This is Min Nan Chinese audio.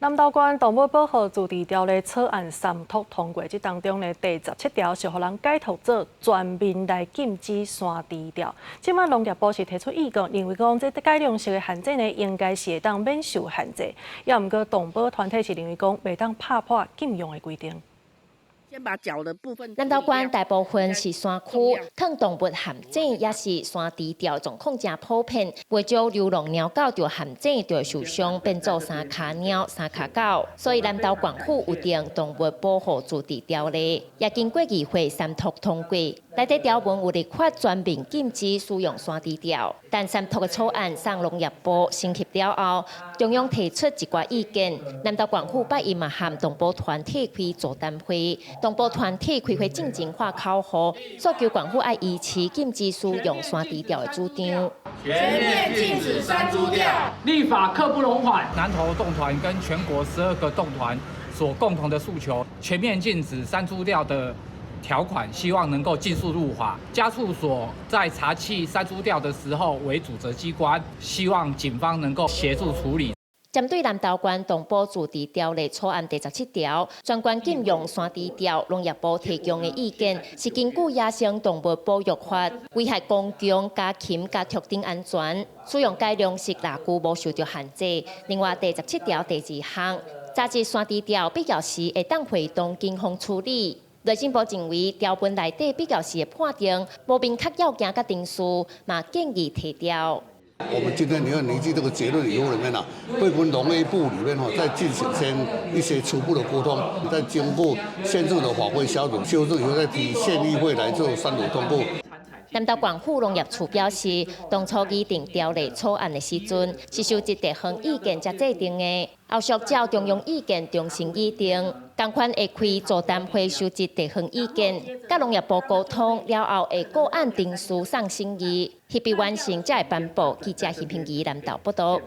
南投縣動物保護自治條例草案三讀通過，這當中呢第17條是予人解讀做全面來禁止山豬釣。這擺農業部是提出意見，認為講這改良式的陷阱呢，應該是會當免受限制。也毋過動保團體是認為講，袂當拍破禁用的規定。先把腳的部分。南投縣大部分是山區，囥動物陷阱抑是山豬釣狀況誠普遍。袂少流浪貓狗著陷阱就會受傷，變做三跤貓、三跤狗。所以南投縣府有定動物保護自治條例，也經過議會三讀通過。內底條文有立法全面禁止使用山豬釣，但三讀的草案送農業部審核了後，中央提出一寡意見。南投縣府拜一嘛和動保團體開座談會，動保團體開會進前發口號，訴求縣府愛維持禁止使用山豬釣的主張。全面禁止山豬釣，立法刻不容緩。南投動團跟全國12個動團所共同的訴求，全面禁止山豬釣的條款，希望能夠盡速入法。家畜所在查緝山豬釣的時候為主責機關，希望警方能夠協助處理。針對南投縣動保自治條例草案第17條，全縣禁用山豬釣，農業部提供的意見是根據野生動物保育法，危害公共家禽佮畜等安全，使用改良式獵具無受著限制。另外第17條第二項，查緝山豬釣必要時會當會同警方處理。內政部認為條文內底必要時的判定無明確要件佮程序，嘛建議提掉。我們今天你要凝聚這個結論以後裡面啊，會跟農業部裡面吼再進行先一些初步的溝通，再經過縣政的法規小組修正以後，再提縣議會來做三讀通過。南投縣府農業處表示，當初擬定條例草案的時陣，是收集地方意見才制定的，後續照中央意見重新擬定，仝款會開座談會收集地方意見，佮農業部溝通了後，會閣按程序送審議，翕彼完成才會頒布。記者徐平儀南投報導。